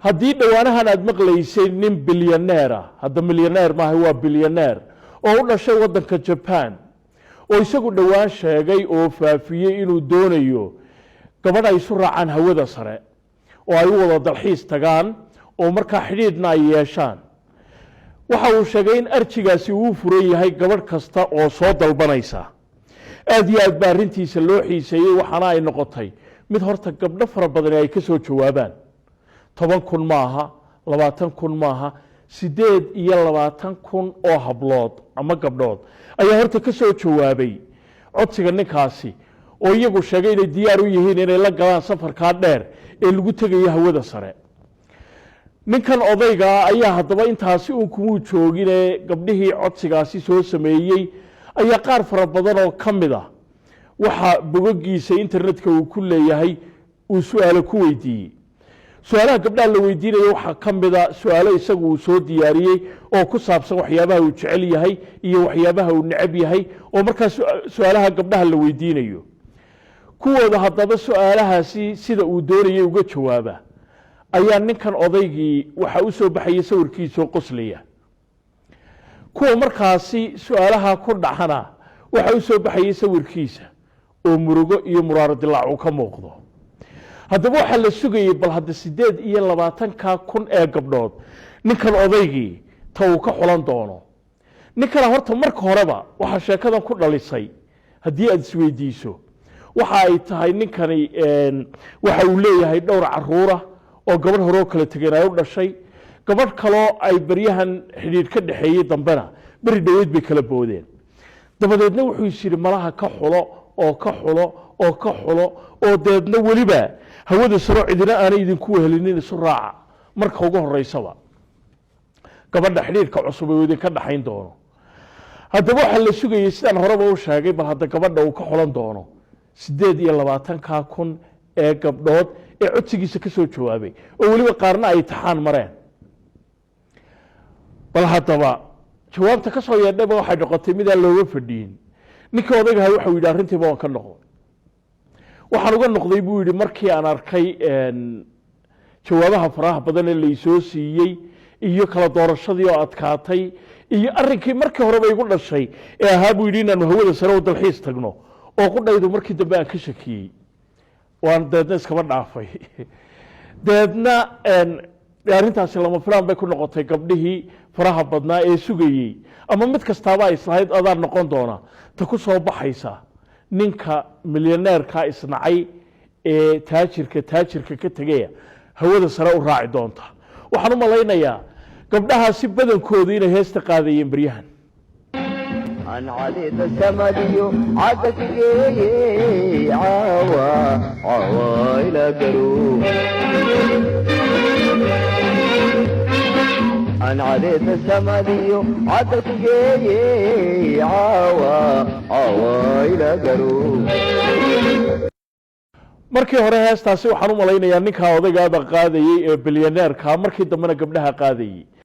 Haddii dhowaanahan aad maqlaysay nin bilyaneera, hadda milyaneer maaha, waa bilyaneer, oo u dhashay waddanka Jaban, oo isagu dhowaan sheegay oo faafiyey inuu doonayo gabadh ay isu raacaan hawada sare oo ay u wada dalxiis tagaan oo markaa xidhiidhna ay yeeshaan, waxa uu sheegay in arjigaasi uu furan yahay gabadh kasta oo soo dalbanaysa. Aad iyo aad baa arrintiisa loo xiiseeyey, waxaana ay noqotay mid horta gabdho fara badani ay ka soo jawaabaan. 10,000 maaha, 20,000 maaha, 28,000 oo hablood ama gabdhood ayaa horta ka soo jawaabay codsiga ninkaasi, oo iyagu sheegay inay diyaar u yihiin inay la galaan safarkaa dheer ee lagu tegayo hawada sare. Ninkan odaygaa ayaa haddaba intaasi uun kumuu joogine, gabdhihii codsigaasi soo sameeyey ayaa qaar fara badan oo ka mid ah waxaa bogogiisa internetka uu ku leeyahay uu su-aalo ku weydiiyey. Su-aalaha gabdhaha la weydiinaya waxaa ka mida su-aalo isagu uu soo diyaariyey oo ku saabsan waxyaabaha uu jecel yahay iyo waxyaabaha uu necab yahay, oo markaa su-aalaha gabdhaha la weydiinayo kuwooda haddaba su-aalahaasi sida uu doonayay uga jawaaba ayaa ninkan odaygii waxaa u soo baxayay sawirkiisoo qoslaya. Kuwa markaasi su-aalaha ku dhacana waxaa u soo baxayay sawirkiisa oo murugo iyo muraaro dilaac uu ka muuqdo. Haddaba waxaa la sugayey bal hadda 28-ka kun ee gabdhood ninkan odaygii ta uu ka xulan doono. Ninkana horta marka horeba waxaa sheekadan ku dhalisay, haddii aada isweydiiso, waxa ay tahay ninkani waxa uu leeyahay dhowr caruura oo gabadh horeo kala tegeen ay u dhashay. Gabadh kaloo ay beryahan xidhiidh ka dhexeeyey dambena beri dhoweyd bay kala boodeen. Dabadeedna wuxuu is yidhi malaha ka xulo oo ka xulo oo ka xulo, oo deedna weliba hawada saro cidina aanay idinku wehelinin isu raaca marka ugu horeysaba gabadha xidhiidhka cusub uu idinka dhaxayn doono. Haddaba waxaa la sugayey, sidaan horeba u sheegay, bal hadda gabadha uu ka xulan doono 28-ka kun ee gabdhood ee codsigiisa ka soo jawaabay, oo weliba qaarna ay taxaan mareen. Bal haddaba jawaabta ka soo yeedhayba waxay noqotay midaan looga fadhiyin. Ninkii odaygahay waxau yidhi, arrintiiba waan ka noqday. Waxaan uga noqday, buu yidhi, markii aan arkay jawaabaha faraha badan ee laysoo siiyey iyo kala doorashadii oo adkaatay iyo arrinkii markii horeba igu dhashay ee ahaa, buu yidhi, inaanu hawada sare u dalxiis tagno, oo qudhaydu markii dambe aan ka shakiyey, waan deedna iskaba dhaafay. Deedna arrintaasi lama filaan bay ku noqotay gabdhihii faraha badnaa ee sugayey, ama mid kastaaba ay islahayd adaa noqon doona ta ku soo baxaysa ninka milyaneerka isnacay ee taajirka taajirka ka tegaya hawada sare u raaci doonta. Waxaan u malaynayaa gabdhahaasi badankoodu inay heesta qaadayeen beryahan. Aan cadida samadiyo cadadgeeye, caawa caawa ila garow. Aan cadida samadiyo cadadgeeye, caawa caawa ila garow. Markii hore heestaasi waxaan u malaynayaa ninkaa odaygaaba qaadayey ee bilyaneerka, markii dambena gabdhaha qaadayey.